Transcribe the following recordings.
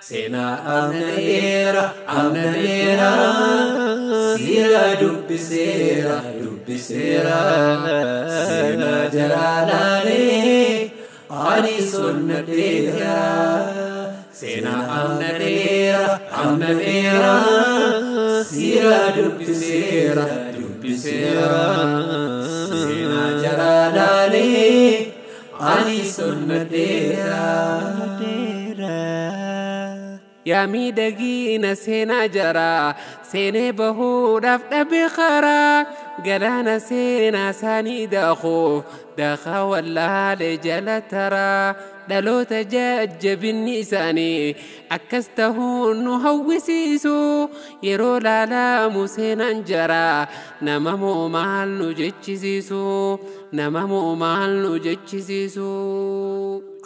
Seenaa amna dheeraa, siira dubbiseera dubbiseera. Seenaa jaraa laalee ani sonnadheera. Seenaa amna dheeraa, siira dubbiseera dubbiseera. Seenaa jaraa laalee ani sonnadheera. Yaa miidhagina seenaa jaraa, seenee bahuudhaaf dhabe karaa. Galaana seenaa isaanii daakuuf daakaa wallaalee jala taraa. Dhaloota jajjabinni isaanii akkas tahuun nu hawwisiisu. Yeroo laalamu seenaan jaraa nama moo maal nu jechisiisu? Nama moo maal nu jechisiisu?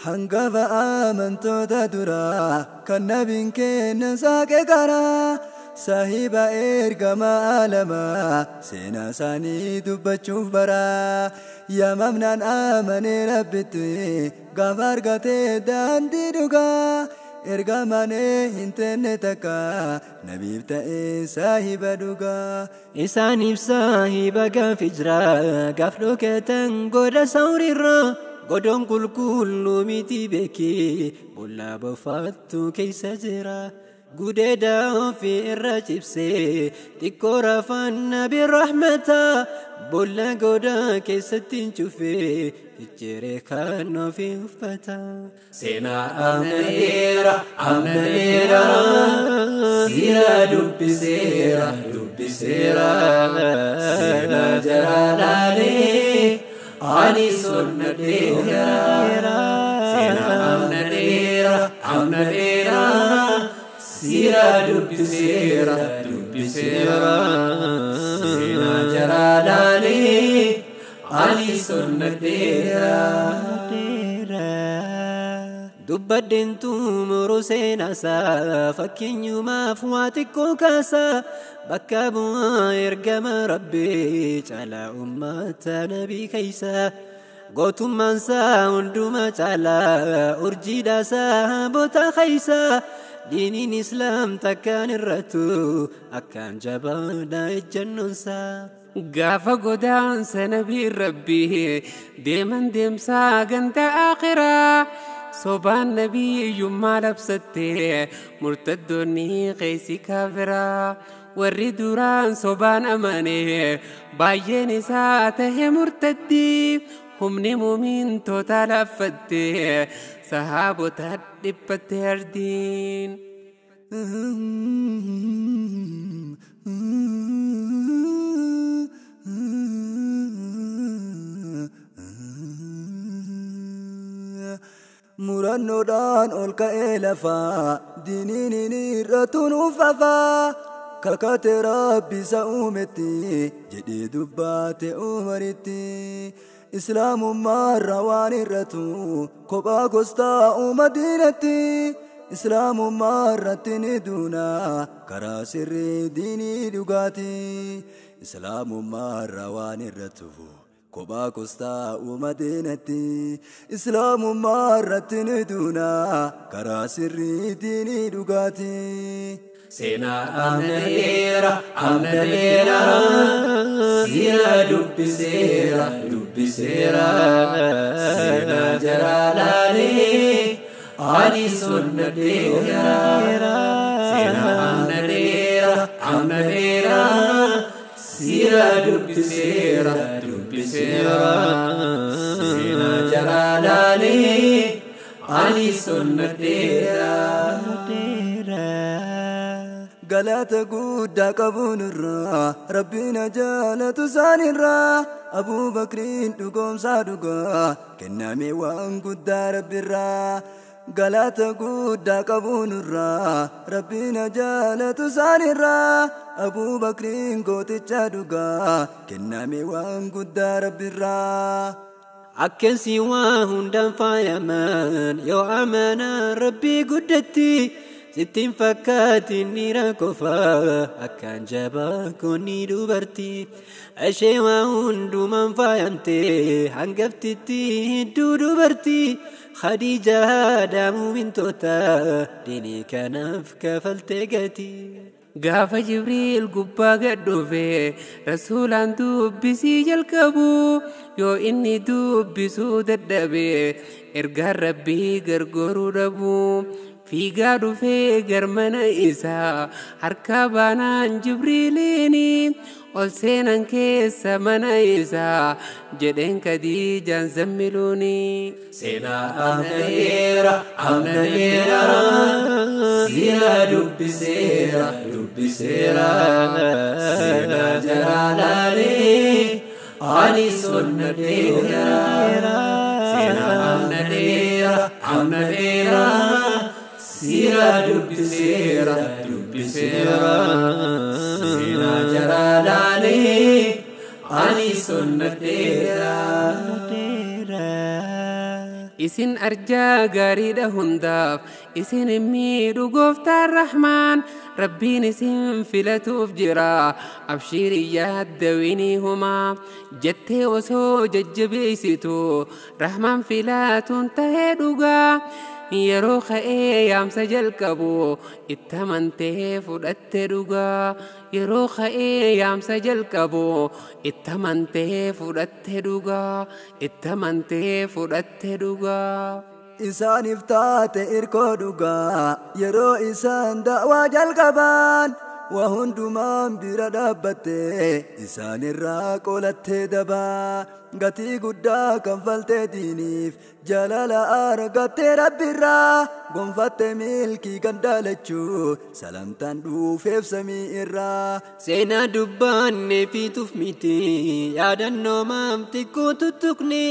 Hangafa amantoota duraa kan nabiin kennan saaqe karaa, saahiba ergama alamaa, seenaa isaanii dubbachuuf baraa. Yaamamnaan amanee Rabbitti gaafa argate daandii dhugaa, ergamanee hin teenne takka nabiif ta'ee saahiba dhugaa. Isaaniif saahiba gaaf hijraa, gaaf dhokatan goda sawrirraa. Godoon qulqulluu miti beekee, boolla bofaattu keessa jira. Gudeeda ofii irra cibsee xiqqoo rafaan nabi rahmata. Boolla goda keessatti hin cufee, ijjeeree kan ofii uffata. Seenaa amna dheeraa, siira dubbiseera dubbiseera. Seenaa jaraa laalee ani sonnadheera. Seenaa amna dheeraa, siira dubbiseera dubbiseera. Seenaa jaraa laalee ani sonnadheera. Dubbadheen xumuru seenaasaa, fakkeenyumaaf waa xiqqoo kaasaa. Bakka bu'aa ergama Rabbii caalaa uummata nabii keessa. Gootummaansaa hunduma caalaa, urjiidhaasaa boota keessa. Diiniin Islaam takkaan irrattu akkaan jabaadha ejjennoonsaa. Gaafa godaansa nabiin Rabbii deeman deemsaa ganda akhiraa. Sobaan nabiyyummaa labsattee murtaddoonni qeessi kaafiraa. Warri duraan sobaan amane baay'een isaa tahe murtaddii. Humni mumintoota laaffattee sahaabota dhiphatte ardiin. Murannoodhaan ol ka'ee lafaa diiniin hin irratti nuufafaa. Kakate Rabbi isa uumetti jedhee dubbaate Umaritti. Islaamummaarra waan irratu kophaa gostaa Madiinatti. Islaamummaa irratti ni duuna karaa sirrii diinii dhugaati. Islaamummaarra waan irratu kophaa gostaa Madiinatti. Islaamummaa irratti ni duuna karaa sirrii diinii dhugaati. Seenaa amna dheeraa, siira dubbiseera dubbiseera. Seenaa jaraa laalee ani sonnadheera. Seenaa amna dheeraa, siira dubbiseera dubbiseera. Seenaa jaraa laalee ani sonnadheera. Galata guddaa qabuunirraa Rabbiin jaalatu isaanirraa, Abuubakriin dhugoomsaa dhugaa kenname waan guddaa Rabbirraa. Galata guddaa qabuunirraa Rabbiin jaalatu isaanirraa, Abuubakriin gooticha dhugaa kenname waan guddaa Rabbirraa. Akkasii waa hundaan faayaman yoo amanaa Rabbii guddatti. Sittiin fakkaatiin dhiira qofa akkaan jabaa koonni dubartii. Ishee waa hundumaan faayamte hangaftitti hedduu dubartii. Khadiija haadha muumintoota diinii kanaaf kafalte gatii. Gaafa Jibriil gubbaa gad dhufe rasuulaan dubbisii jalqabu yoo inni dubbisuu dadhabe ergaan rabbii gargaaruu dhabu. Fiigaa dhufee gar mana isaa harka baanaan Jibriiliini ol seenan keessa mana isaa jedheen Khadiijaan zammiluuni. Seenaa amna dheeraa amna dheeraa siira dubbiseera dubbiseera seenaa jaraa laalee ani sonna dheeraa seenaa amna dheeraa amna dheeraa siira dubbiseera dubbiseera seenaa jaraa laalee ani sonna dheeraa. Isin arjaa gaariidha hundaaf isin hin miidhu gooftaan Rahmaan Rabbiin isin filatuuf jira abshiirii yaaddawinii humaa jettee osoo jajjabeessitu Rahmaan filaatuun tahee dhugaa yeroo ka'ee yaamsa jalqabu itti amantee fudhatte dhugaa yeroo ka'ee yaamsa jalqabu itti amantee fudhatte dhugaa itti amantee fudhatte dhugaa. Isaaniif taate irkoo dhugaa yeroo isaan da'waa jalqaban waa hundumaan bira dhaabbatte isaanirraa qolattee dabaa gatii guddaa kanfaltee diiniif jaalala argattee rabbirraa gonfatte milkii gandaalachuu salamtaan dhuufeef samii irraa. Seenaa dubbaanne fiituuf miti yaadannoo maaf xiqqoo tuttuqni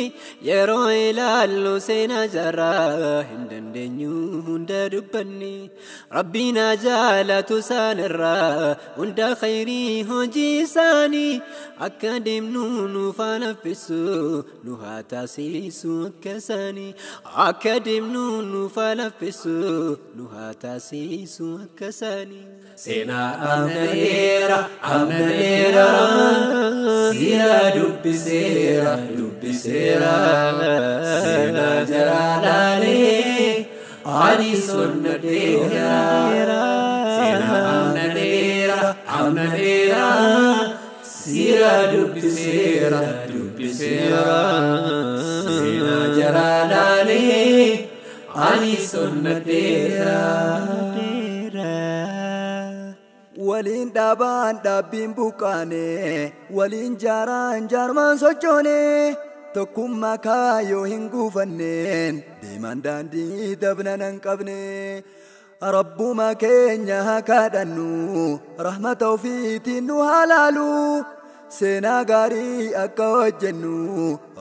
yeroo ilaallu seenaa jaraa hin dandeenyu hunda dubbanni Rabbiin haa jaalatu isaanirraa hunda khayrii hojii isaanii akka deemnu nuuf haa laffisu nu haa taasisu akka isaanii akka deemnu nuuf haa laffisu nu haa taasisu akka isaanii. Seenaa amna dheeraa amna dheeraa siira dubbiseera dubbiseera seenaa jaraa laalee ani sonna dheeraa seenaa amna dheeraa amna dheeraa siira dubbiseera dubbiseera seenaa jaraa laalee ani sonna dheeraa. Waliin dhaabaan dhaabbiin buqqaane waliin jaaraan jaarmaan sochoone tokkummaa kaayyoo hin guufanneen deemaan daandii dabna nan qabne rabbuma keenya haa kadhannu rahmata ofiitiin nu haa laalu seenaa gaarii akka hojjennu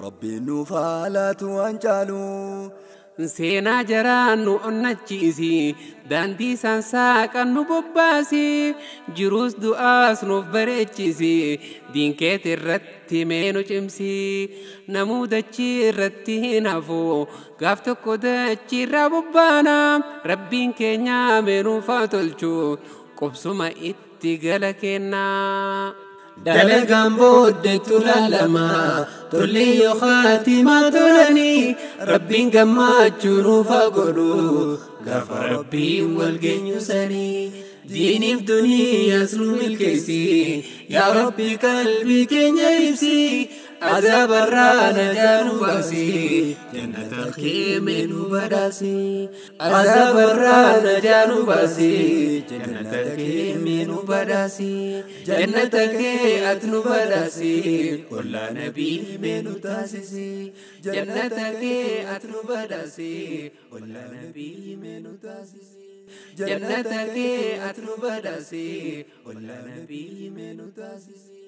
rabbiin nuuf haa laatu waan caalu. Seenaa jaraa nu onnachiisi daandii isaan saaqan nu bobbaasi jiruus du'aas nuuf bareechisi diinkeet irratti mee nu cimsi namuu dachii irratti hin hafu gaaf tokko dachii irraa bobbaana rabbiin keenya mee nuuf haa tolchu qubsuma itti gala kennaa. Dalagaan booddeetu laalama tolli yoo haatimaa tolanii rabbiin gammachuu nuuf haa godhu gaafa rabbiin wal geenyu sanii diiniif duniyaas nu milkeessi yaa rabbi qalbii keenya ibsi azabarraa najaa nu baasi jannata kee mee nu badhaasi azabarraa najaa nu baasi jannata kee mee nu badhaasi jannata kee ati nu badhaasi ollaa nabii mee nu taasisi jannata kee ati nu badhaasi ollaa nabii mee nu taasisi jannata kee ati nu badhaasi ollaa nabii mee nu taasisi.